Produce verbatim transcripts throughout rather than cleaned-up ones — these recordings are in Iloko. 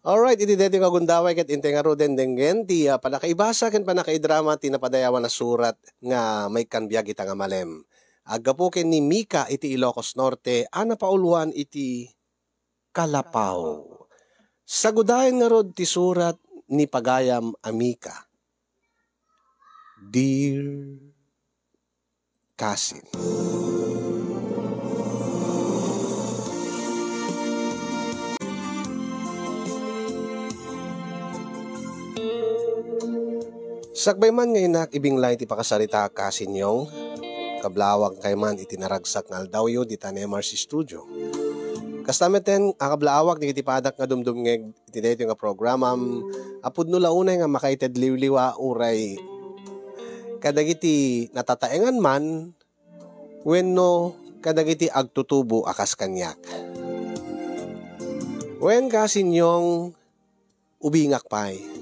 Alright, iti daytoy nga gundaway ket intay ngaruden denggen ti, ah, pannakaibasa ken pannakaidrama ti napadayawan a surat nga maikkan biag ita nga malem. Aggapu ken ni Mika iti Ilocos Norte a napauluan iti Kalapaw. Sagudayen ngarud ti surat ni pagayam a Mika. Dear Kasin. Sakbay man nga innak ibinglay ti pakasarita, Kasin Yong, kablaawakkay man iti naragsak nga aldawyo dita Nemar's Studio. Kasta metten a kablaawak dagiti padak nga dumdumngeg iti daytoy nga programam a pudno la unay nga makaited liwliwa uray kadagiti natataengan man wenno kadagiti agtutubo a kas kaniak. Wen, Kasin Yong, ubingak pay.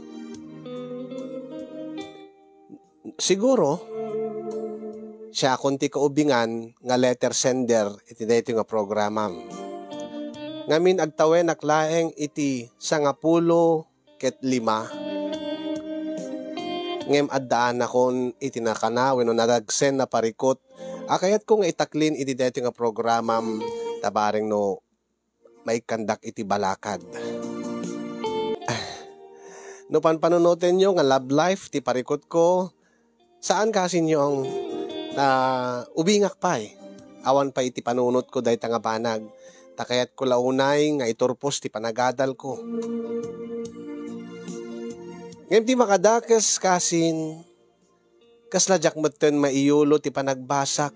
Siguro, siakon ti kaubingan nga letter sender iti daytoy nga programam. Ngamin, agtawenak laeng iti sangapulo ket lima. Ngem addaanakon iti nakana wenno nadagsen a parikut a kayatko nga itaklin iti daytoy nga programam, ta bareng no maikkandak iti balakad. No panpanunotenyo nga love life ti parikutko, saan, Kasin Yong, ta ubingak pay. Awan pay iti panunotko dayta nga banag, ta kayatko la unay nga iturpos ti panagadalko. Ngem ti makadakes, Kasin, kasla diak metten maiyulo ti panagbasak,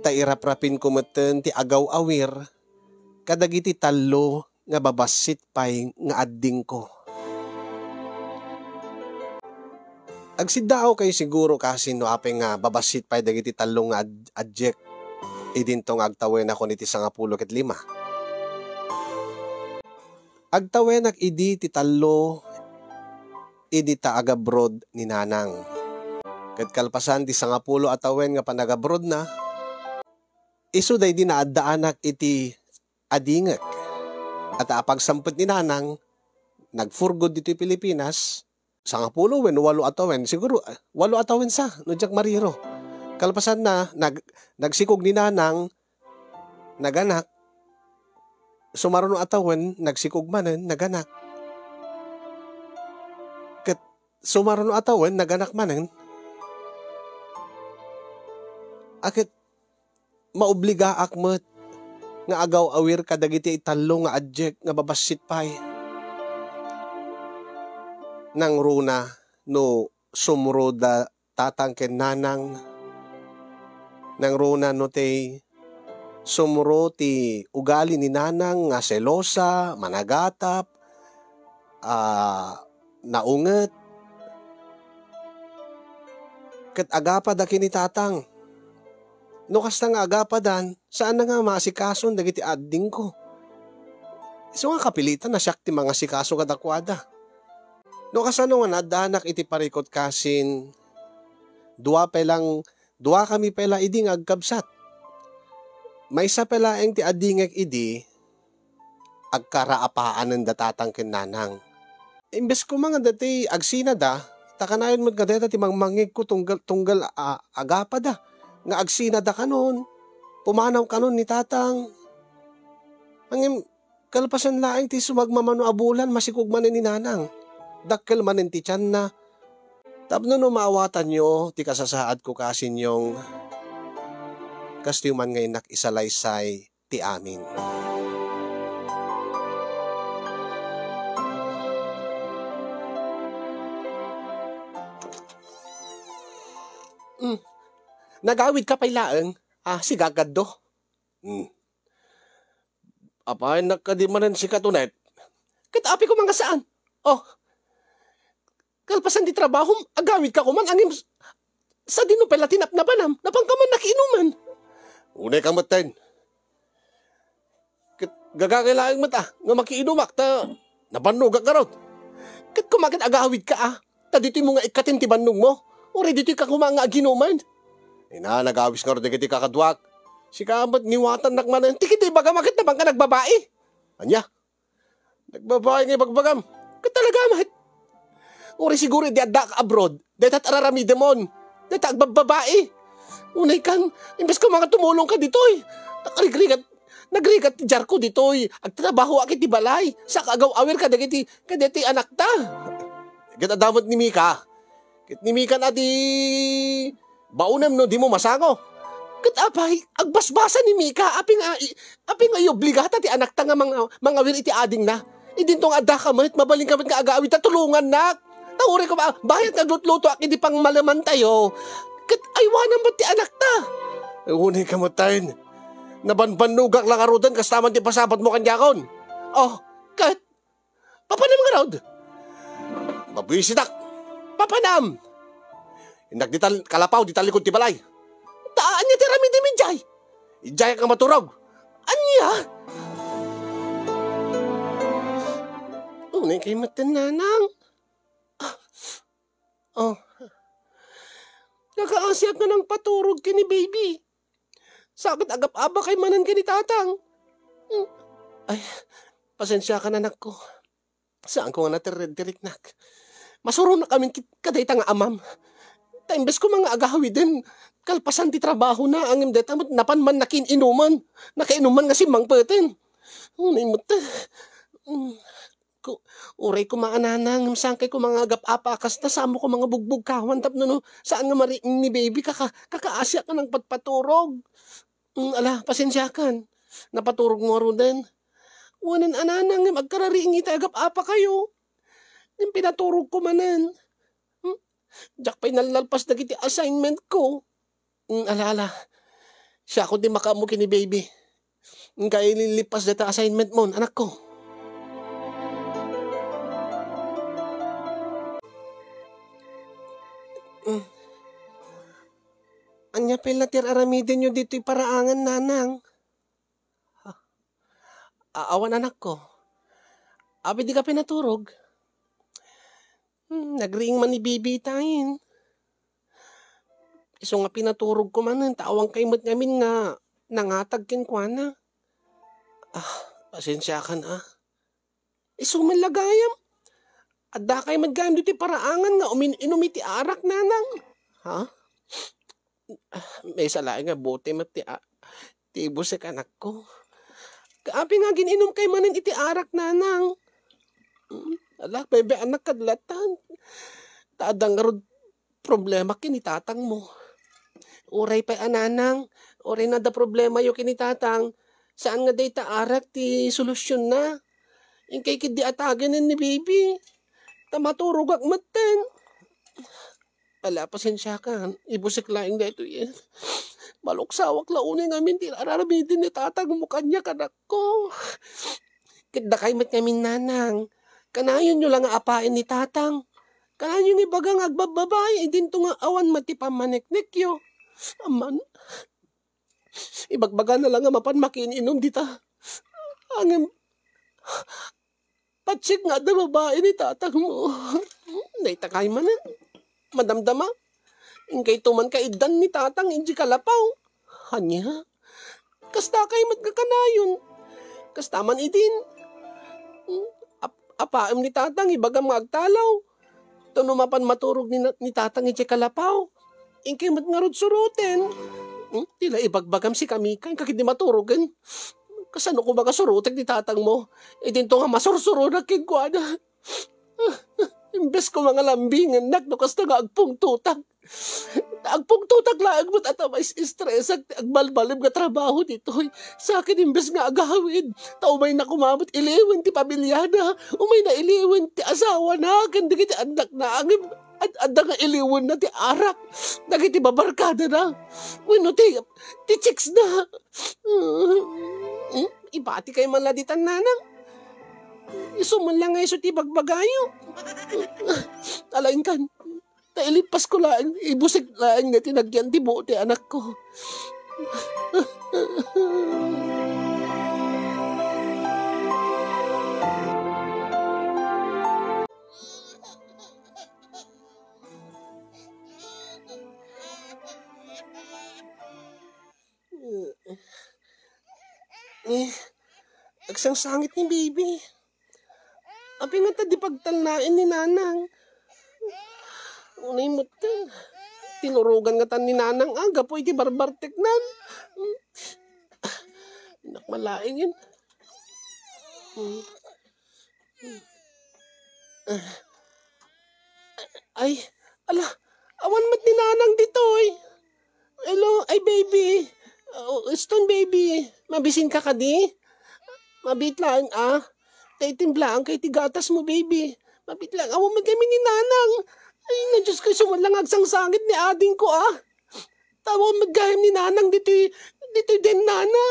ta iraprapinko metten ti agaw-awir kadagiti tallo nga babassit pay nga addingko. Agsiddaawkayo siguro, Kasin, no apay nga babassit pay dagiti tallo nga ad-, adjek idinto nga agtawenakon iti sangapulo ket lima. Agtawenak idi ti tallo idi ta agabroad ni Nanang. Ket kalpasan ti sangapulo a tawen nga panagabroadna, isu daydi naaddaanak iti adingek. A ta apagsampet ni Nanang, nag-for good ditoy Pilipinas, sangapulo wen walo a tawen, siguro, ah, walo a tawen sa, no diak mariro. Kalpasanna, nag-, nagsikog ni Nanang, naganak, sumaruno a tawen, nagsikog manen, naganak. Ket sumaruno a tawen, naganak manen. A ket maobligaak met nga agaw-awir kadagiti tallo nga adjek nga babassit pay. Nangruna no sumroda tatang ken nanang. Nangruna no ti sumro ti ugali ni nanang nga selosa, managatap, a, naunget. Ket agapada ken ni tatang. No kasta nga agapadan, saanna nga maasikason dagiti addingko. Isu nga kapilitan a siak ti mangasikaso kadakuada. No kasano nga naaddaanak iti parikut, Kasin, dua pay lang, duakami pay la idi nga agkabsat. Maysa pay laeng ti addingek idi, agkaraapaanenda tatang ken nanang. Imbes koma nga daytoy agsinada, ta kanayon met nga dayta ti mangmangngegko tunggal, tunggal a, agapada, nga agsinada kanon, pumanaw kanon ni tatang. Ngem kalpasan laeng ti sumagmamano a bulan, masikog manen ni nanang. Dakkel manen ti tianna. Tapno no maawatanyo ti kasasaadko, Kasin Yong, kastoy man nga innak isalaysay ti amin. Mm. Nagawidka pay laeng, ah, si Gagaddo. Mm. Apayennak kadi manen sika, Tonet? Ket apay koma nga saan? Oh, kalpasan ti trabahom, agawidka koma, ngem s-, sadino pay la ti napnapanam? Napanka man nakiinuman? Unay ka metten. Ket gagangay laeng met, ah, nga makiinumak ta nabannogak ngarud. Ket koma ket agawidka, ah, ta ditoy mo nga ikkaten ti bannogmo. Uray ditoy ka koma nga aginuman. Ina, nagawis ngarud dagiti kakaduak. Sika met ngiwatannak manen. Ti ket ibagam a ket napanka nagbabai. Ania? Nagbabae nga ibagbagam. Ket talaga met. Uray siguro idi addaak abroad, dayta et araramidemon. Dayta agbabbabae. Unay kan, imbes ko nga tumulong ka ditoy. Nagrigrigat, nagrigat ti jarko ditoy. Agtrabahoak iti balay. Sa agaw-awir kadagiti, kadagiti anakta. Ket adda met ni Mika. Ket ni Mika na ti baonem no dimo masango. Ket apay, agbasbasa ni Mika, apay nga, i-, apay nga iobligata ti anakta nga manga-, mangawir iti adingna. Idinto nga addaka met, mabalinka met nga agawid ta tulongannak. Ta uray ko ba-, bayat nga lutlutoak iti pangmalemantayo. Ket aywanam met ti anakta. Unay ka met tayen. Nabanbannogak la ngaruden, kasta man ti pasapatmo kaniakon. Oh, ket Papanam ngarud? Mabwisitak. Papanam. Innak ditan kalapaw ditan likod ti balay. Ta ania ti aramidem idiay? Idiayak nga maturog. Ania? Unay kay metten, Nanang. Ah, oh. Nakaasiak nga nangpaturog ken ni baby. Sakit agap-abakay manen ken ni tatang. Hmm. Ay, pasensiakan, anakko. Saanko nga natirred ti riknak. Masuronak amin kit-, kadayta nga amam. Ta imbes ko nga agawiden, kalpasan ti trabahona, ngem dayta met napan man nakiin-inuman. Nakainuman nga simmangpeten. Unay met. Hmm. Ko, uray koma a, Nanang, ngem saankay koma nga agap-apa a kasta, saanmo koma nga bugbugkawan tapno no, saan nga mariing ni baby, kaka-, kakaasiak nga nangpatpaturog. Mm, ala, pasensiakan. Napaturogmo ngaruden. Wen a, Nanang, ngem agkarariing iti agap-apakayo. Ngem pinaturogko manen. Hmm? Diak pay nallalpas dagiti assignmentko. Mm, ala, ala. Siakon ti makaammo ken ni baby. Inka ililippas dayta assignmentmon, anakko. Mm. Ania pay la ti ar-aramidenyo ditoy paraangan, Nanang? A-, awan, anakko. Apay dika pinaturog? Hmm, nagriing man ni baby tayen. Isu nga pinaturogko manen, ta awankay met ngamin nga nangatag kenkuana. Ah, pasensiakan, ah. Isu met la gayam. Addakay met gayam ditoy paraangan nga umin-inum iti arak, Nanang. Ha? Ah, maysa laeng nga bote met ti a-, ti ibusek, anakko. Apay nga agin-inumkay manen iti arak, Nanang? Mm, ala, bebe, anak, kadlatan. Ta adda ngarud problema ken ni tatangmo. Uray pay a, Nanang, uray no adda problemayo ken ni tatang, saan nga dayta arak ti solusionna. Inkay ketdi atagen ni baby. Ta maturogak metten. Ala, pasensiakan. Ibusek laeng daytoy. Maluksawak la unay ngamin ti ar-aramiden ni tatangmo kaniak, anakko. Ket dakay met ngamin, Nanang. Kanayonyo la nga apaen ni tatang. Kanayon nga ibaga nga agbabbabae, idinto nga awan met ti pammaneknekyo. Amman, ibagbagana la nga mapan makiin-inum dita. Ngem, patsik nga adda babae ni tatangmo. Dayta kay manen. Madamdama. Inkayto man kaiddan ni tatang idiay kalapaw. Ania? Kasta kay met nga kanayon. Kasta man idin. Hmm, ap-, apaem ni tatang, ibagam nga agtalaw. Tapno mapan maturog ni na-, ni tatang idiay kalapaw. Inkay met ngarud suroten. Hmm, ti la ibagbagam, sika, Mika, inka ketdi maturogen. Kasano koma nga surotek ni tatangmo? Idinto nga masursuronak kenkuana. Imbes koma nga lambingennak no kasta nga agpungtotak. Agpungtotak laeng met a ta mais-estresak ti agbalbalim nga trabaho ditoy. Sa akin, imbes nga agawid, ta umayna koma met iliwen ti pamilyana, umayna iliwen ti asawana ken dagiti annakna, ngem ad-, adda nga iliwenna ti arak dagiti babarkadana wenno ti, ti chicksna. Ipatikay man la ditan, Nanang. Isu man la nga isu ti bagbagayo. Ala, inkan. Ta ilipasko laeng, ibusek laeng nga ti nagyan ti buot ti anakko. Eh, agsangsangit ni baby. Apay ngata di pagtalnaen ni Nanang? Unay met, tinurogan ngatan ni Nanang, ah, gapu iti barbarteknan. Anak malaingin. Hmm. Ay, ala, awan met ni Nanang ditoy. Hello, ay, baby. Oh, Stone, baby. Mabisin ka kadi? Mabit laeng, ah. Tay timblaan ka iti gatas mo, baby. Mabit laeng. Awan met kami ni Nanang. Ay, na Diyos ko, isu met lang agsangsangit ni ading ko, ah. Tawag met gayam ni Nanang ditoy, ditoy den, Nana.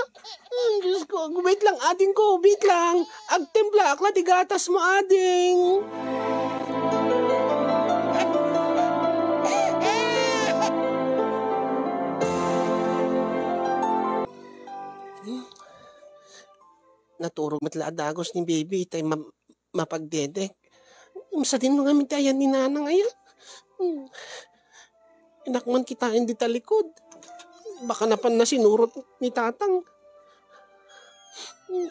Ay, Diyos ko, wait lang, ading ko, wait lang. Agtimblaak la ti gatas mo, ading. Naturog met la a dagus ni baby, tay ma-, mapagdedek. Sadino ngamin ti ayan ni Nanang aya? Hmm. Inak man kitaen dita likod. Baka napan na sinurot ni Tatang. Hmm.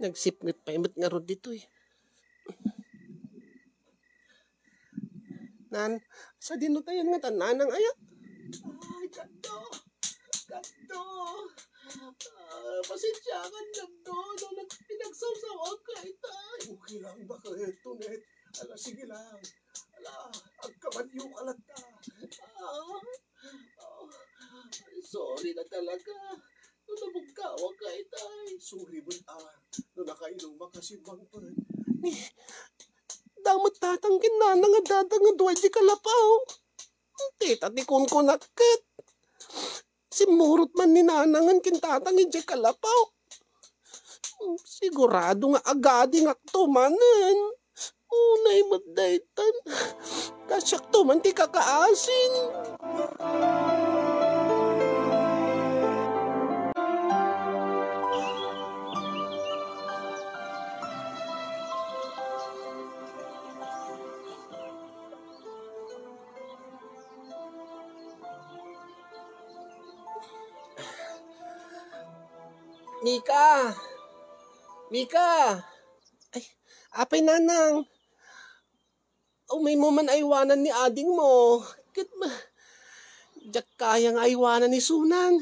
Nagsipnget pay met ngarud ditoy. Nan, sadino tayan ngata, Nanang aya? Ay, kadto. Kadto. Ah, pasensiakan, kadto. No, nag-, pinagsawsawak ka, itay. Okay lang ba, Tonet? Ala, sige lang. Ala, agkabanyo ka latta. Ah, ah, sorry na talaga. No, nabugkawak ka, itay. Sorry, bun, ah. No, nakainom ka, simbang pa. Damet Tatang ken Nanang a dada nga dua idiay kalapaw. Tita ti kunkunak ket. Simmurot man ni Nanangen ken Tatang idiay kalapaw. Sigurado nga agadingakto manen. Unay met daytan. Kasiakto man ti kakaasin. Mika! Mika! Ay, apay, Nanang? Umaymo man aywanan ni adingmo. Ket ma-, diak kaya nga aywanan isunan.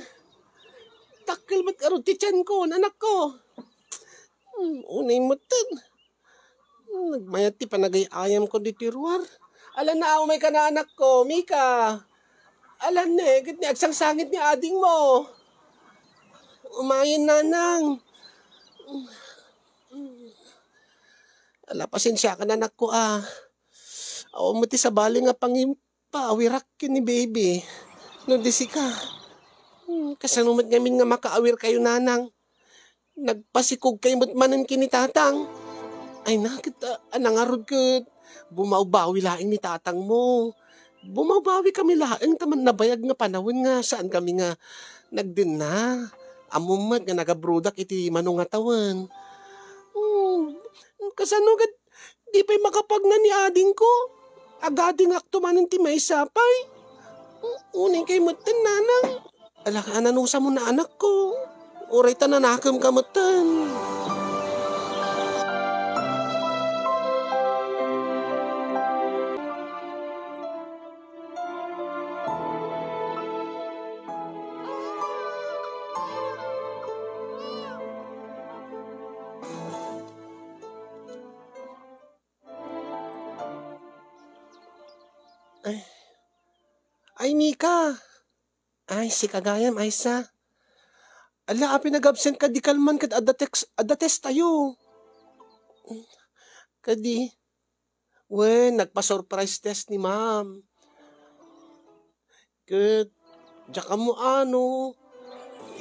Dakkel met ngarud ti tianko, anakko. Hmm, unay metten. Hmm, nagmayat ti panagay-ayamko ditoy ruar. Ala na, umayka, anakko, Mika. Ala ne, ket ni agsangsangit ni adingmo. Umayen, Nanang. Ala, pasensiakan, anakko, a. Awan met ti sabali nga pangim-, paawirak ken ni baby. No di sika. Hmm, kasano met ngamin nga makaawirkayo, Nanang? Nagpasikogkayo met manen ken ni Tatang. Ay na, ket, a, a, nangarud ket bumawbawi laeng ni Tatangmo. Bumawbawi kami laeng ta man nabayag nga panawen nga saan kami nga nagdenna. Ammom met nga nagabrodak iti manong a tawen. Hmm, kasano ket Di pay makapagna ni adingko. Agadingakto manen ti maysa pay. Unay kay metten, Nanang. Ala, ananusam, anakko. Uray ta nanakemka metten. Ay. Ay, Mika. Ay, sika gayam, Aisa. Ala, apay nag-absent ka, di kalman ket adda text, adda test tayo. Kadi, wen, nagpa-surprise test ni ma'am. Ket, diak ammo no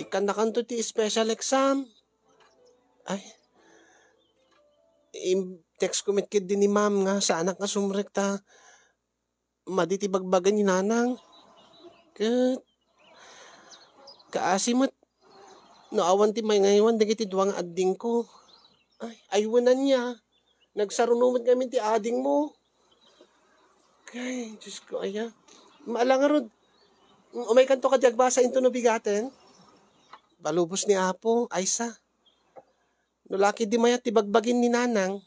ikkannakanto ti special exam. Ay, im-, text ko met ketdi ni ma'am nga saanak nga sumrek ta madi ti bagbaga ni Nanang. Ket, kaasi met, no awan ti mangaywan dagiti dua nga addingko. Ay, aywan aya. Nagsaruno met ngamin ti adingmo. Ay, Diyos ko, aya. Ala ngarud, umaykanto kadi agbasa intono bigaten. Palubos ni Apo, Aisa. No la ketdi mayat ti bagbagin ni Nanang,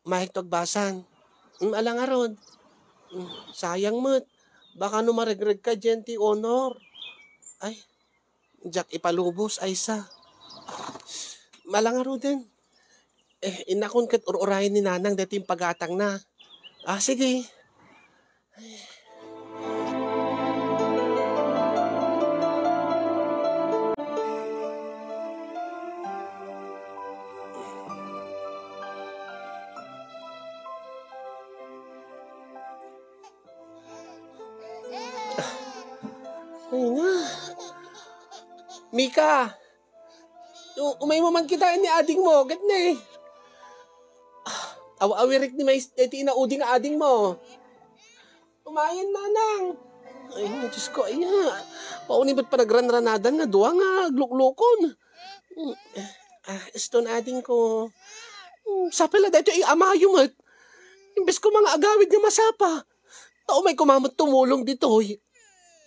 mayat to agbasan. Mm, ala ngarud. Mm, sayang met. Baka no maregregka diay ti honor. Ay, diak ipalubos, aysa. Ala ngaruden. Eh, innakon ket ur-urayen ni Nanang daytoy impagatangna. Ah, sige. Ay na. Mika! U-, umaymo man kitaen ni adingmo, ket ne. Ah, aw-, awirik ni mais-, eh, ti inaudi nga adingmo. Umayen, Nanang. Ay, Diyos ko, aya. Pauni met panagranranadan nga dua nga agluklukon. Mm, ah, iston adingko. Mm, sapay la daytoy ay amayo met. Imbes ko nga agawid nga masapa. Ta umay koma met tumulong ditoy.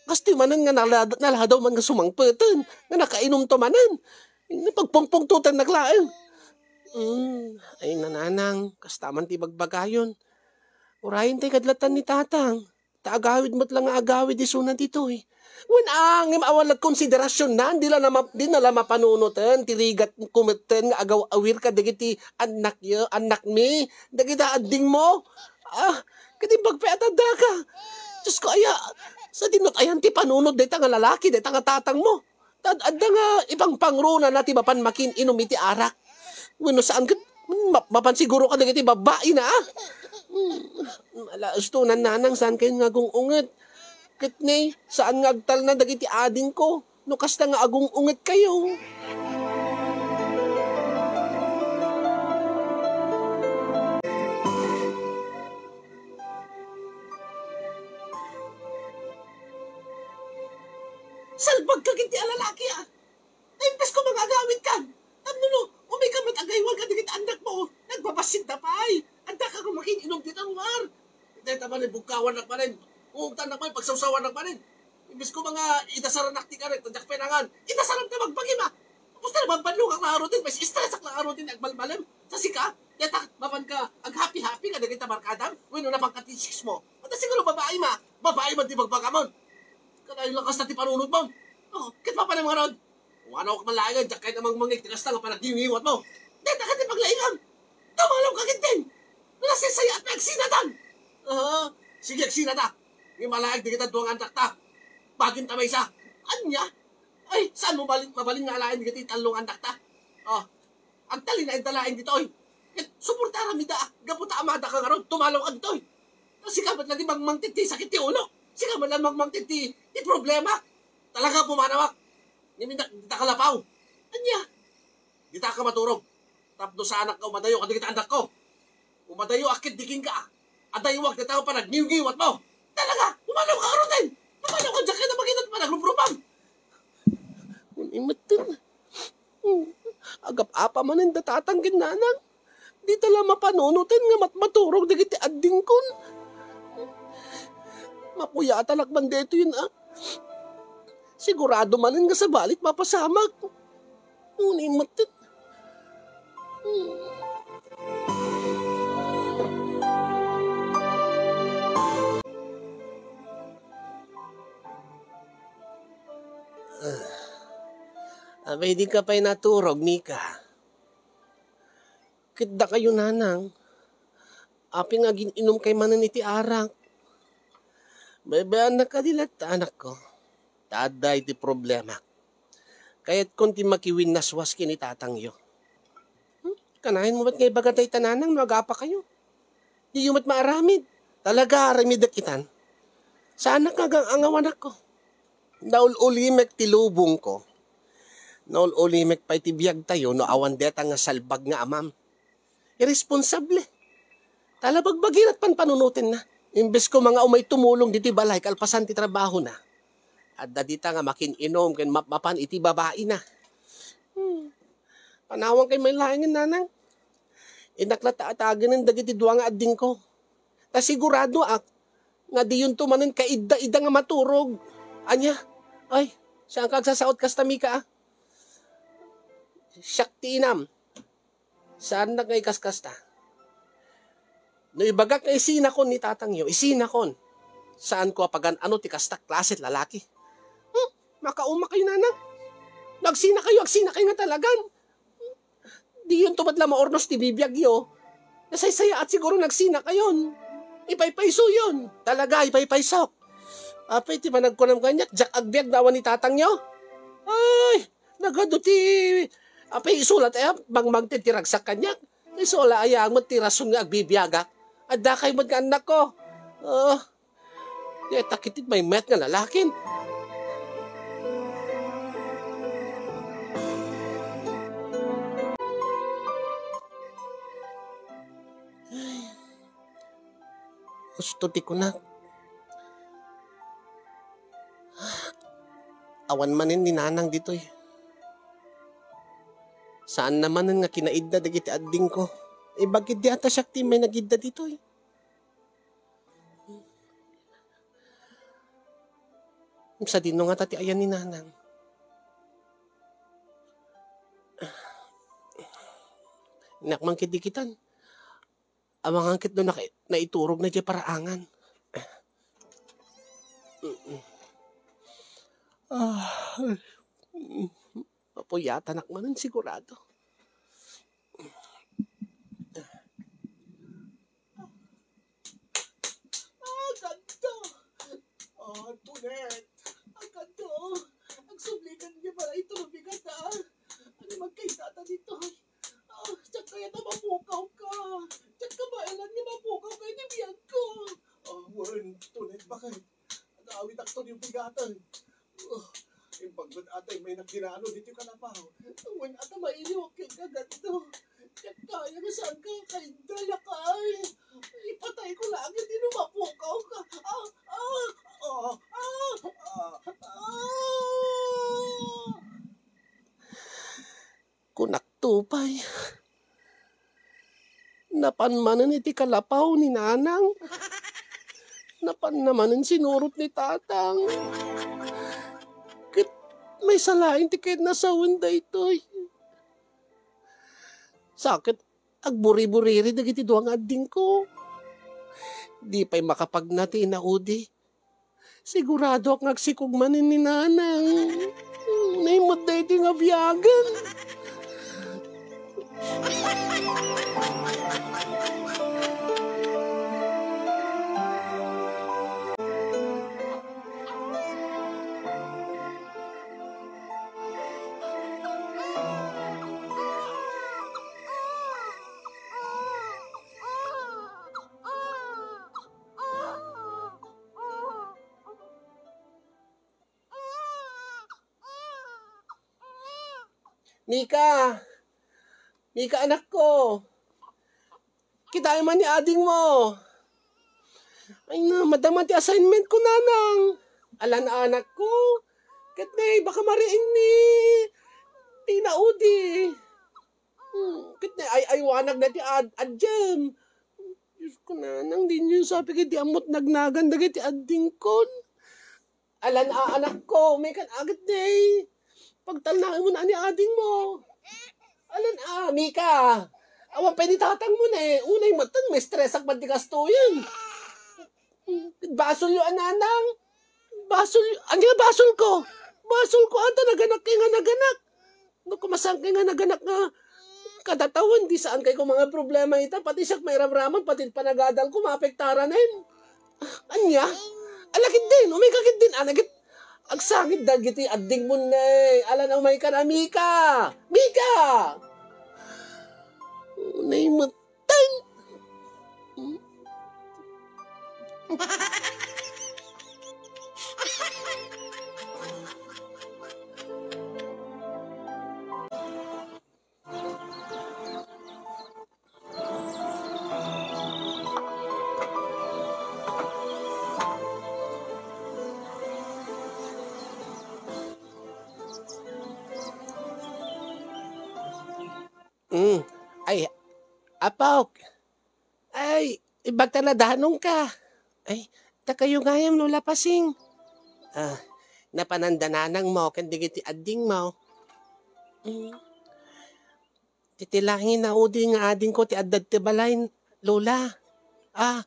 Kastoy manen nga nalad-, naladaw man nga sumangpeten, nga nakainomto manen. Pagpungpungtotennak laeng. Mm, ay, Nanang, kasta man ti bagbagayon. Urayen tay kadlatan ni Tatang. Ta agawid met la nga agawid isuna ditoy. Wen, a, ngem awan la konsiderasionna, di la nama-, di na la mapanunoten ti rigat ko metten nga agaw-awir kadagiti annakyo, annakmi, dagita addingmo. Ah, ket imbag pay a ta addaka. Diyos ko, aya, sadino ti ayan ti panunot dayta nga lalaki, dayta nga tatangmo. Ta ad-, adda nga ipangpangrunana ti mapan makin-inom iti arak. Wenno saan ket ma-, mapan siguro kadagiti babbaina, ah. Hmm, ala, ustonan, Nanang, saan kayo nga agung-unget? Ket ne, saan nga agtalna dagiti adingko no kasta nga agung-unget kayo? Salbag ka ket ti a lalaki, ah. Imbes ko nga agawid ka. Tapno no, umay ka met agaywal kadagiti annakmo, nagbabassit da pay. Addaka nga makin-inom dita ruar. Dayta manen, bugkawannak manen. Uugtannak manen, pagsawsawannak manen. Imbes ko nga idasaranak ti karet, ta diak pay nangan. Idasaram ta bagbagim, ah. Tapos na, nababadlongak la ngaruden, mai-stress-ak la ngaruden, agbalbalem. Sa sika, dayta, mapan ka, aghappy-happy kadagita barkadam, wenno napan ka ti chicks mo. Ata siguro babaim, ah. Babaim ti bagbagamon. Kanayon lang kasta ti panunotmo. Oh, ket mapanem ngarud. Umanawak man laengen, diak kayat a mangmangngeg ti kasta nga panagngiyongiwatmo. Dayta ket ti paglaingam. Tumalaw ka ketdin. Nasaysayaat pay agsinatan. Ah, sige, agsinata. Ngem alaek dagita dua nga annakta. Bagim ta maysa. Ania? Ay, saan mo balin, mabalin nga alaen dagiti tallo nga annakta? Oh, agtalinaedda laeng ditoy. Ket suportaramida, gapu ta amadaka ngarud, tumalaw ka ditoy. Ta sika met la ti mangmangted ti sakit ti ulo. Sika met la mangmangted ti, ti problema. Talaga, pumanawak. Ngem dita, dita ka lapaw. Ania? Dita ka maturog. Tapno saanak nga umadayo kadagiti annakko. Umadayo a ket di kenka. Adaywak dita nga panagngiyongiwatmo. Talaga, pumanaw ka ngaruden. Pumanaw ka diak ket a makitat panagruprupam. Wen imetten. Hmm. Agap-apa manen da tatang ken nanang. Dita la mapanunoten nga mat-, maturog dagiti addingkon. Mapuyatanak man daytoyen, ah. Sigurado manen nga sabali ti mapasamak. Wen imetten. Hmm. Ah. Abay, di ka pay naturog, Mika. Ket dakayo, nanang, apay nga agin-inom kay manen iti arak? Baybayanak kadi latta, anakko. Ta adda iti problema. Kayatkon ti makiwinnaswas ken ni tatangyo. Hmm? Kanayon mo met nga ibaga dayta, nanang, no agapa kayo? Diyo met maaramid. Talaga, aramidek itan. Saanak nga agang-angaw, anakko. Naul-ulimek ti lubongko. Naul-ulimek pay ti biagtayo no awan deta nga salbag nga amam. Irresponsable. Talabagbagi lat panpanunotenna. Imbes ko nga umay tumulong ditoy balay kalpasan ti trabahona, adda dita nga makin-inom ken mapmapan iti babaina. Hmm. Panawan kay may laengen, nanang. Innak la ta atagenen dagiti dua nga addingko. Ta siguradoak nga diyonto manen kaidda-idda nga maturog. Ania? Ay, saan ka agsasaot kasta, Mika, ah? Siak ti inam. Saannak nga ikaskasta. No ibagak nga isinakon ni tatangyo, isinakon. Saanko a pagan-ano ti kasta klase ti lalaki. Hmm, makaumakayo, nanang. No agsinakayo, agsinakayo nga talagan. Diyonto met la maurnos ti bibiagyo. Nasaysayaat siguro no agsinakayon. Ipaypaysoyon. Talaga, ipaypaysok. Apay ti panagkunam kaniak, diak agbiag no awan ni tatangyo? Ay, nagadu ti, apay isu la ti, ah, mangmangted ti ragsak kaniak. Isu la aya met ti rason nga agbibiagak. Addakay met nga annakko. Ah, Deta ketdi maymayat nga lalakin. Ay, husto ti kunak. Awan manen ni nanang ditoy. Saanna manen nga kinaidda dagiti addingko. Ibagid di ata siak ti may nagidda ditoy. Sadino ngata ti ayan ni nanang? Inak man ketdi kitan. Amangan ket no naka-, naiturogna diay paraangan. Ah, mapuyatanak manen sigurado. Aganta! Ah, Tonet! Aganta! Agsubli ket nga para ito mabigata. Ano magkaitata dito? Ah, diak kayat a mapukawka. Diak kabaelan nga mapukawka iti biagko. Ah, wen, Tonet, bakit? Naawitakto ni bigaten. Uh, imbag met atay may nagdinano ditoy kalapaw. Wen ata mailiwak ken kagadto. Ket kaya nga saan ka kay dalakay. Ipatay ko lang iti no mapukawka. Ah, ah, ah, ah, ah, ah. Kunakto pay. Napan manen iti kalapaw ni nanang. Napanna manen sinurot ni tatang. Ket maysa laeng ti kayatna sawen daytoy. Sa ket agburi-buriri dagiti dua nga addingko. Di pay makapagna ti inaudi. Siguradoak nga agsikog manen ni nanang. Unay met daytoy nga biagen. Mika! Mika, anakko! Kitaem man ni adingmo! Ay na, madama ti assignment ko, nanang! Alan, anakko! Ket ne, baka mariing ni Tina Udi! Hmm, ket ne, ay-aywanag na ti ad-, adjem. Diyos ko, nanang, di niyo sabi ket di ammot nagnagan dagiti addingkon. Alan a anakko, may kan agit day. Pagtalnaem mo na ni adingmo. Alan a, Mika. Awan pay ni tatangmo ne. Unay matan, may stress ak man ti kastoyen. Basol yo, a nanang. Basol, ania basol ko? Basol ko ata naganak kay nga naganak. No kumasangkay nga naganak nga kadatawen, di saan kay ko mga problema ita. Pati siak mairamraman, pati panagadal ko, maapektaran en. Ania? Ala, kiddin, umay ka kiddin, anagit. Agsangit dagiti adding mo ne. Ala na umay ka na, Mika! Mika! Unay met Ting! Mm. Ay, apok. Ay, ibagta na danongka. Ay, ta kayo gayam, Lola Pasing. Ah, napananda nanang mo ken dagiti adding mo. Mm. Ti, ti langin a udi nga adingko ti adda ti balay, Lola. Ah,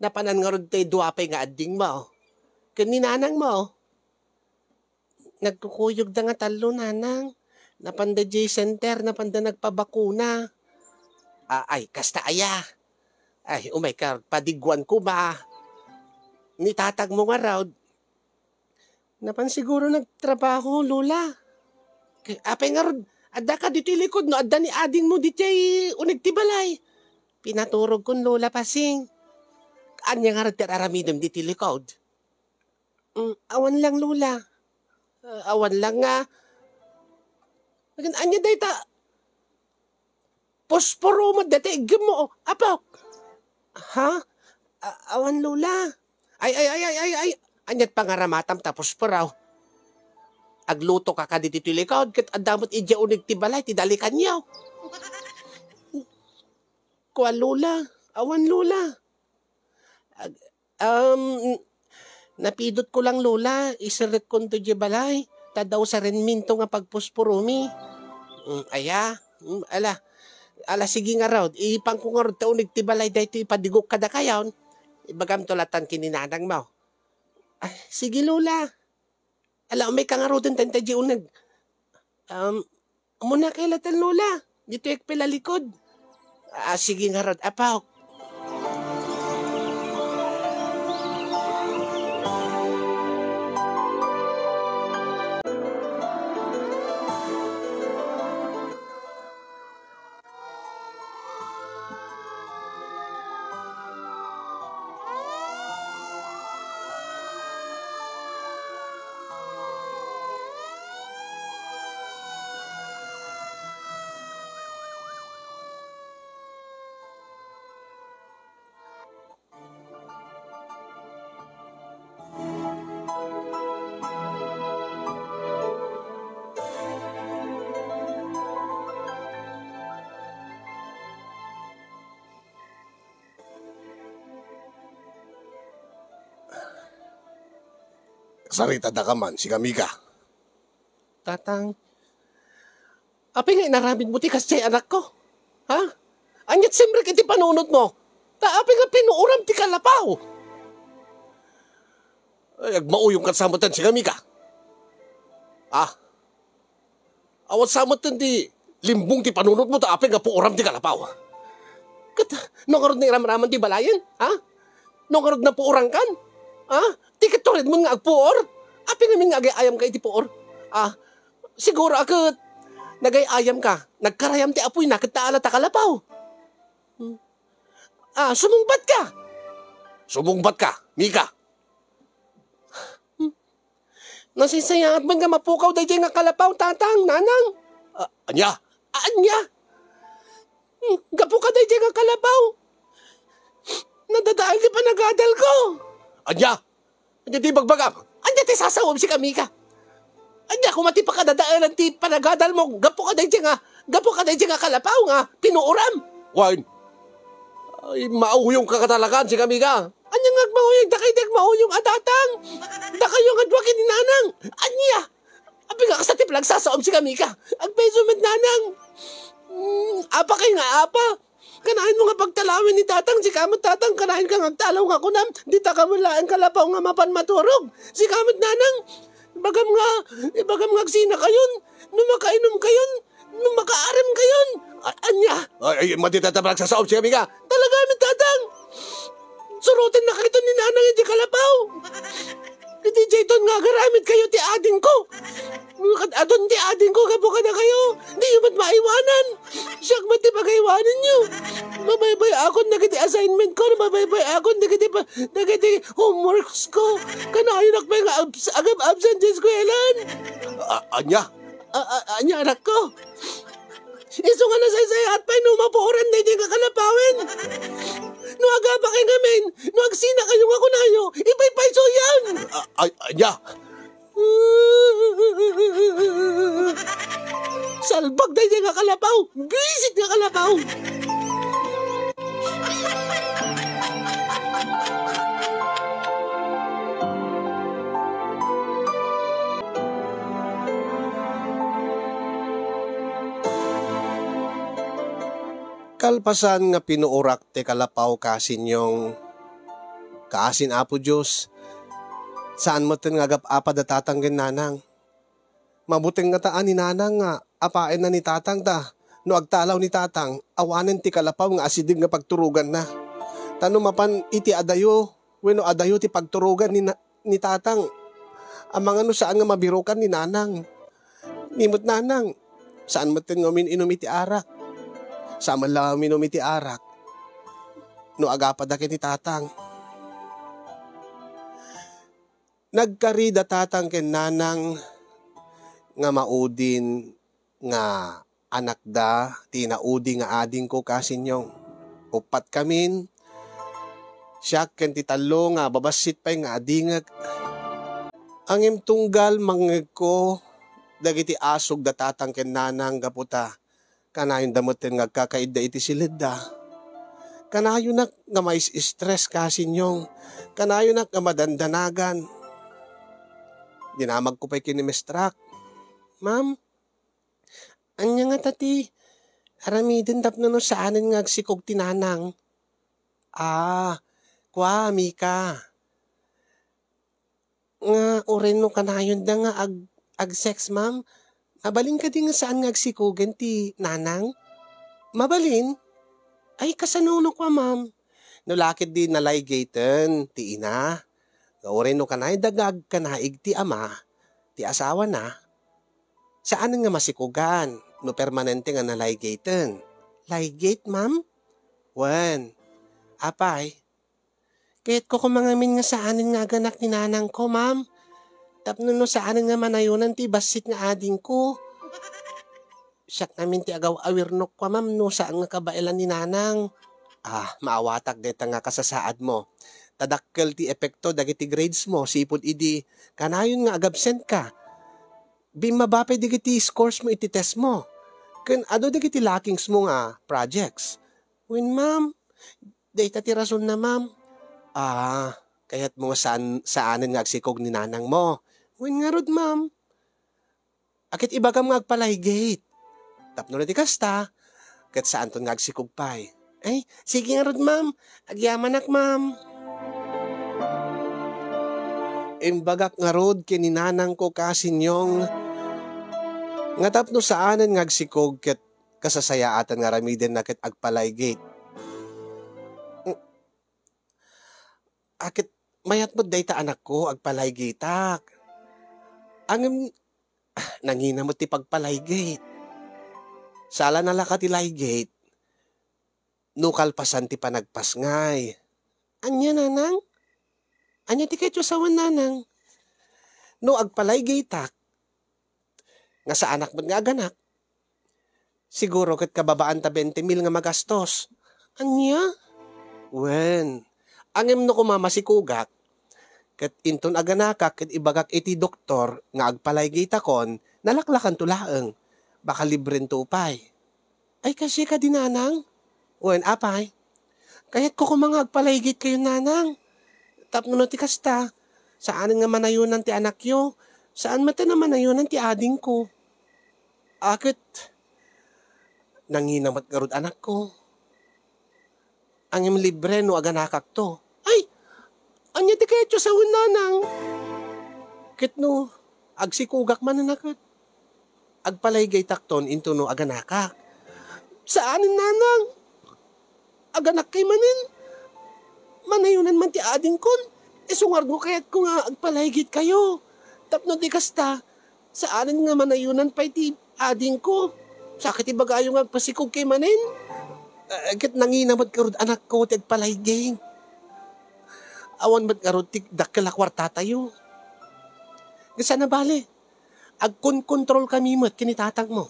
napanan ngarud ti dua pay nga adingmo. Ken ni nanangmo. Nagkukuyogda nga tallo, nanang. Napanda diay center, napanda nagpabakuna. Ah, ay, kasta aya. Ay, umay ka, padiguan ko ba? Ni tatangmo ngarud, napan siguro nagtrabaho, Lola. Kay apay ngarud, adda ka ditoy likod no adda ni adingmo ditoy uneg ti balay. Pinaturogkon, Lola Pasing. Ania ngarud ti aramidem ditoy likod? Mm, awan lang, Lola. Ah, awan lang nga. Ania dayta? Posporo met dayta iggemmo, oh. Apok. Ha? A-, awan, Lola. Ay, ay, ay, ay, ay, ay. Aniat pangaramatam ta posporo? Agluto ka kadi ditoy likod, ket adda met idiay uneg ti balay, ti dalikanyo. Kua, Lola. Awan, Lola. Ag-, um, napidotko lang, Lola. Iserrekkonto diay balay. Ta daw sarenminto nga pagposporomi. Mm, aya? Mm, ala. Ala, sige ngarud. Ipanko ngarud ta uneg ti balay daytoy ipadigok kadakayon. Ibagamto latta ken ni nanangmo. Ah, sige, Lola. Ala, umay ka ngaruden ta diay uneg. Um, Umuna kay latta, Lola. Ditoy pay la likod. Ah, sige ngarud, Apok. Saritadaka man, Sikamika. Tatang, apay nga inaramidmo ti kasdiay, anakko? Ha? Aniat simrek iti panunotmo? Ta apay nga pinuoram ti kalapaw? Ay, agmauyong kat sa metten, Sikamika. Ah, awan sa metten ti limbong ti panunotmo ta apay nga puoram ti kalapaw. Ket no ngarud nairamraman ti balayen, ha? No ngarud napuorankan, ha? Ti ket turedmon nga agpuor? Apay ngamin nga agay-ayamka iti puor? Ah, siguro a ket nagay-ayamka, nagkarayam ti apoyna ket naala ta kalapaw. Hmm. Ah, sumungbatka! Sumungbatka, Mika! Nasaysayaat man nga mapukaw daydiay nga kalapaw, Tatang, Nanang. Ah, ania? Ah, ania? Hmm, gapu kadaydiay nga kalapaw, nadadael ti panagadalko. Ania? Ania ti ibagbagam? Ania ti sasawem, Sikamika? Ania koma ti pakadadaelan ti panagadalmo gapu kadaydiay nga, gapu kadaydiay nga kalapaw nga pinuoram? Wen. Ay, mauyongka talaga, Sikamika. Ania nga agmauyong? Dakayo ti agmauyong a, Tatang. Dakayo nga dua ken ni Nanang. Ania? Apay nga kasta ti panagsasawem, Sikamika? Agpayso met, Nanang. Hmm, apakay nga apa? Kanayon mo nga pagtalawen ni Tatang, sika met, Tatang, kanayon ka nga agtalaw nga kunam, dita ka met laeng kalapaw nga mapan maturog. Sika met, Nanang, ibagam nga, ibagam nga agsinakayon, no makainomkayon, no makaaramkayon. A-, ania? Ay, ay, madi, Tatang, panagsasawem, Sikamika. Talaga met, Tatang. Surotennaka iton ni Nanang iti kalapaw. Iti dayton nga agaramidkayo ti adingko. Ket adun ti adingko gapu kadakayo. Diyo met maiwanan. Siak met ti pagaywanenyo. Mabaybay-akon dagiti assignmentko, mabaybay-akon dagiti pa-, dagiti homeworksko. Kanayonak pay nga abs-, agab-absent ti eskuelan. A-, ania? A-, a-, ania, anakko? Isu nga nasaysayaat pay no mapuoran daydiay nga kalapawen. No agapakay ngamin, no agsinakayo nga kunayo, ipaypaysoyan. A-, ay, ania? Salbag daydiay nga kalapaw! Bisit nga kalapaw! Kalpasan nga pinuorak ti kalapaw, Kasinyong, kaasin Apo Dios, saan metten nga agap-apad a tatang ken nanang. Mabuteng ngata a ni nanang nga apaenna ni tatang ta no agtalaw ni tatang, awanen ti kalapaw nga asideg nga pagturoganna. Ta no mapan iti adayo wenno adayo ti pagturogan ni na-, ni tatang, amangan no saan nga mabirukan ni nanang. Ni met nanang, saan metten nga umin-inum iti arak. Saan met la uminum iti arak no agapad a ken ni tatang. Nagkari da tatang ken nanang nga maudin nga anakda ti naudi nga adingko, Kasinyong. Uppat kamin, siak ken ti tallo nga babassit pay nga adingek. Ngem tunggal mangngegko dagiti asog da tatang ken nanang gapu ta kanayonda metten nga agkakaidda iti siledda. Kanayonak nga mais-stress, Kasinyong. Kanayonak nga madandanagan. Dinamagko pay ken ni Mestrak. "Ma'am, ania ngata ti aramiden tapno no saanen nga agsikog ti nanang?" "Ah, kua, Mika. Nga uray no kanayonda nga ag-, ag-sex, ma'am, mabalin kadi nga saan nga agsikogen ti nanang?" "Mabalin? Ay, kasano no kua, ma'am?" "No la ketdi nalaygate-en ti ina, nga uray no kanayonda nga agkanaig ti ama, ti asawana, saanen nga masikogan no permanente nga nalaygate-en." "Ligate, ma'am?" "Wen. Apay?" "Kayatko koma ngamin nga saanen nga aganak ni nanangko, ma'am. Tapno no saanen nga manayonan ti bassit nga adingko. Siak ngamin ti agaw-awirnok kua, ma'am, no saan nga kabaelan ni nanang." "Ah, maawatak dayta nga kasasaadmo. Ta dakkel ti epekto dagiti grades mo, sipud idi kanayon nga agabsent ka. Bimmaba pay dagiti scores mo iti test mo. Ken adu dagiti lackings mo nga projects." "Wen, ma'am. Dayta ti rasonna, ma'am." "Ah, kayatmo nga saan, saanen nga agsikog ni nanang mo?" "Wen ngarud, ma'am." "Aket ibagam nga agpalaygate. Tapno no di kasta, ket saanton nga agsikog pay." "Ay, sige ngarud, ma'am. Agyamanak, ma'am." Imbagak ngarud ken ni nanangko, Kasinyong, nga tapno saanen nga agsikog ket kasasayaatan nga aramidenna ket agpalaygate. "Aket mayat met dayta, anakko, agpalaygateak." Ngem, ah, nangina met ti pagpalaygate. Sala na la ka ti laygate no kalpasan ti panagpasngay. "Ania, nanang? Ania ti kayatyo a sawen, nanang?" "No agpalaygateak, nga saanak met nga aganak, siguro ket kababaan ta bente mil nga magastos." "Ania?" "Wen, ngem no koma masikogak, ket inton aganakak ket ibagak iti doktor nga agpalaygateakon, nalaklakanto laeng. Baka librento pay." "Ay, kaasi kadi, nanang?" "Wen, apay?" "Kayatko koma nga agpalaygatekayo, nanang. Tapno no ti kasta, saanen nga manayonan ti anakyo, saan met a manayonan ti adingko. Aket nangina met ngarud, anakko. Ngem libre no aganakakto." "Ay, ania ti kayatyo a sawen, nanang? Ket no agsikogak manen a ket agpalaygateakton intono aganakak?" "Saanen, nanang. Aganakkay manen, manayonan man ti adingkon. Isu ngarud no kayatko nga agpalaygatekayo. Tapno di kasta, saanen nga manayonan pay ti adingko. Sa ket ibagayo nga agpasikogkay manen. Eh, ket nangina met ngarud, anakko, ti agpalaygate. Awan met ngarud ti dakkel a kuartatayo. Ket saan a bale, agkonkontrolkami met ken ni tatangmo.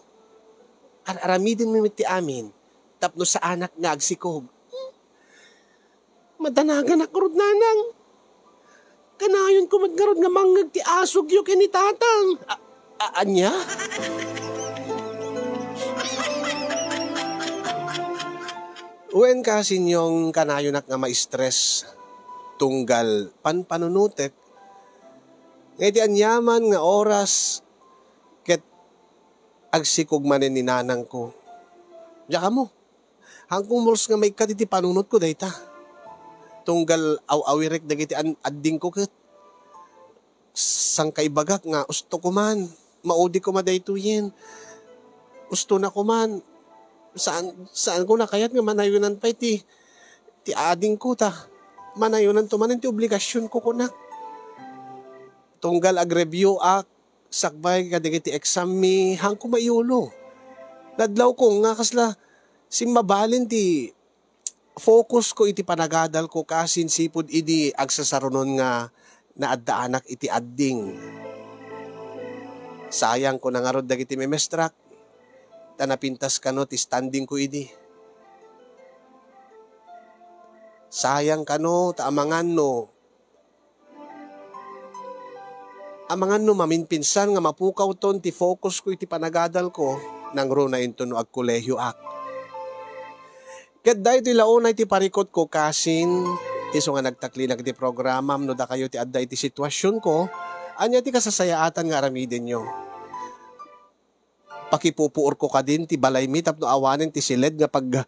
Ar-aramidenmi met ti amin tapno saanak nga agsikog." "Madanaganak ngarud, nanang. Kanayonko met ngarud nga mangngeg ti asogyo ken ni tatang." "A-, a-, ania?" "Wen, Kasinyong, kanayonak nga ma-stress tunggal panpanunotek nga iti aniaman nga oras ket agsikog manen ni nanangko. Diak ammo, Haanko umulsna nga maikkat iti panunotko dayta. Tunggal aw-awirek dagiti an-, addingko ket sangkaibagak nga, "Usto ko man, maudi ko man daytoyen. Usto na ko man. Saan, saan ko nakayat nga manayonan pay ti, ti adingko ta manayonanto manen ti obligasionko," kunak. Tunggal agreview ak, sakbay kadagiti exam mi, haanko maiyulo. Nadlawko nga kasla simmabalin ti focus ko iti panagadal ko kasin sipud idi agsasarunon nga naaddaanak iti adding. Sayang ko na ngarud dagiti memestrak, ta napintas kano ti standing ko idi. Sayang kano ta amangan no Amangan no maminpinsan nga mapukawton ti focus ko iti panagadal ko, nangruna inton no agkolehiyoak. Ket daytoy la unay ti parikut ko kasin, isu nga nagtaklinak iti programam no dakayo ti adda iti situasionko, ania ti kasasayaatan nga aramidenyo? Pakipupuorko kadin ti balaymi tapno awanen ti siled nga pag-,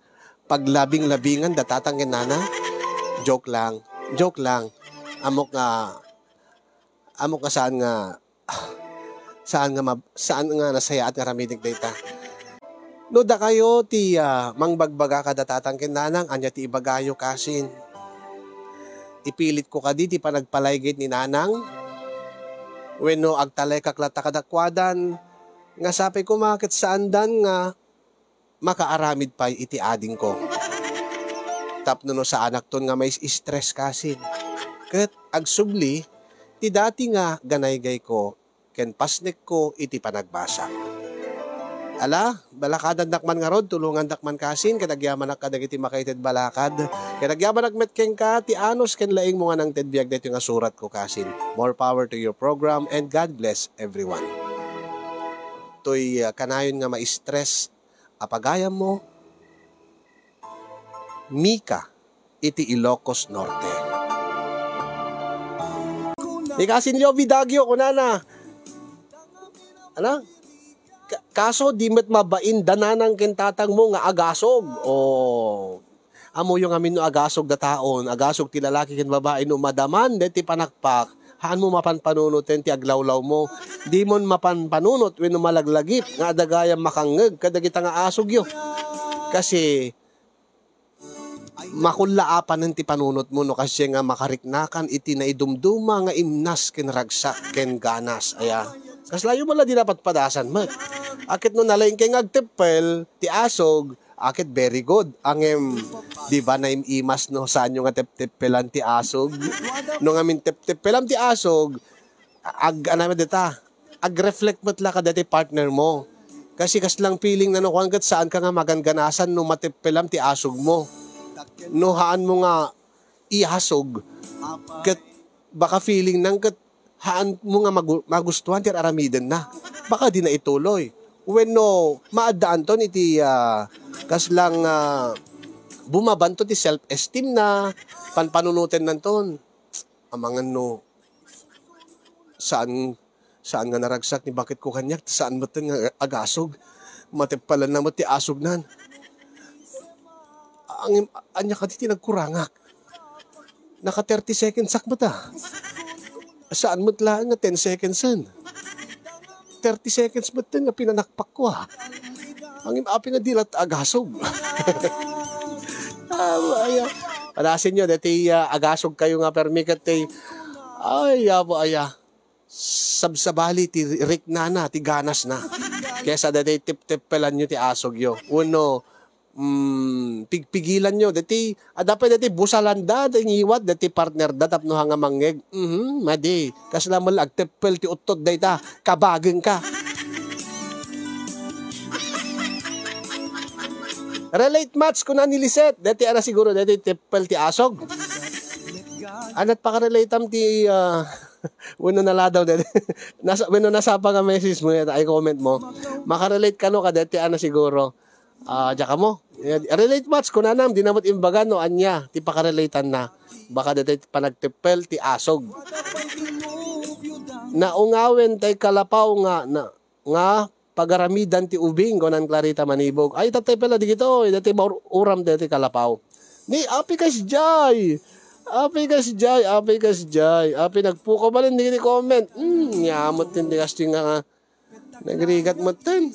paglabing-labingan da tatang ken nana? Joke lang. Joke lang. Ammok nga, ammok nga saan nga, saan nga mab-, saan nga nasayaat nga aramidek dayta. No dakayo ti, ah, mangbagbaga kada tatang ken nanang, ania ti ibagayo kasin? Ipilitko kadi ti panagpalaygit ni nanang? Wenno agtalekak latta kadakuadan nga sapay koma ket saandan nga makaaramid pay iti adingko. Tapno no saanakton nga mais-stress kasin. Ket agsubli, ti dati nga ganaygayko ken pasnekko iti panagbasa. Ala, balakadandak man ngarud, tulongandak man kasin, ket agyamanak kadagiti makaited balakad, ket agyamanak met kenka ti anus ken laingmo nga nangted biag daytoy nga suratko kasin. More power to your program, and God bless everyone. Toy, ah, kanayon nga ma-stress a pagayammo, Mika iti Ilocos Norte. Ni kasin Jovi Dagio, kunana, ano? Ka-, kaso di met mabain da nanang ken tatangmo nga agasog. O, ammoyo ngamin no agasog da taon, agasog ti lalaki ken babai no madaman deti panakpak, haanmo mapanpanunoten ti aglawlawmo. Dimon mapanpanunot wenno malaglagip nga adda gayam makangngeg kadagita nga asogyo. Kasi, makullaapanen ti panunotmo no kasdiay nga makariknakan iti naidumduma nga imnas ken ragsak ken ganas. Aya, kaslayo met la di napadpadasan met. Aket no nalaingkay nga agteppel ti asog, aket very good. Ngem, di ba naim-imas no saanyo nga tepteppelan ti asog? No ngamin tepteppelam ti asog, ag-, ano met dita? Ag-reflect met la kadaytoy partner mo. Kasi kaslang feeling na no kuan ket saan ka nga maganganasan no mateppelam ti asog mo. No haan mo nga iasog, ket baka feeling nang ket haan mo nga magu-, magustuhan ti ar-aramiden na. Baka di na ituloy. Wenno, maaddaanton iti, ah, kaslang, ah, bumabanto ti self-esteem na, panpanunoten nanton. Amangan no, saan, saan nga naragsak ni baketko kaniak, saan met nga agasog. Mateppalan na met ti asog nan. Ang, anya kadi ti nagkurangak? Naka thirty seconds ak met, ah. Saan met laeng nga ten seconds en. Thirty seconds met nga pinanakpakko, ah. Ang im-, apay nga di lat agasog. Ah, aya. Padasenyo, deti, ah, agasog kayo nga permi ket ti, ay, abo, aya. Sabsabali ti riknana, ti ganasna. Kesa deti tepteppelanyo ti asogyo. Wenno, mm, pigpigilanyo. Deti, adda pay deti busalanda, ti ngiwat, deti partnerda, tapno hanga mangngeg. Mhm, madi. Kasla met la agteppel ti uttot dayta. Kabagengka. Relate much, kuna ni Lisette. Deti, ana siguro, deti teppel ti asog. Anat pakarelatam ti, ah, wenno naladaw deti. Nasa, wenno nasapa nga message mo, ay comment mo. Makarelate kano ka deti, ana siguro. Ah, diak ammo. Relate much, kunanam, di na met imbaga no ania ti pakarelatanna. Baka deti panagteppel ti asog. Naungawen tay kalapaw nga, na, nga pagaramidan ti ubing, kunan Clarita Manibog. Ay, tatay pala di kito, dati baur-, uram dati kalapaw. Ni Api Kasjay! Api Kasjay, Api Kasjay, Api nagpukaw balen di kini comment. Hmm, yamot din di kasting nga nagrigat mo ten.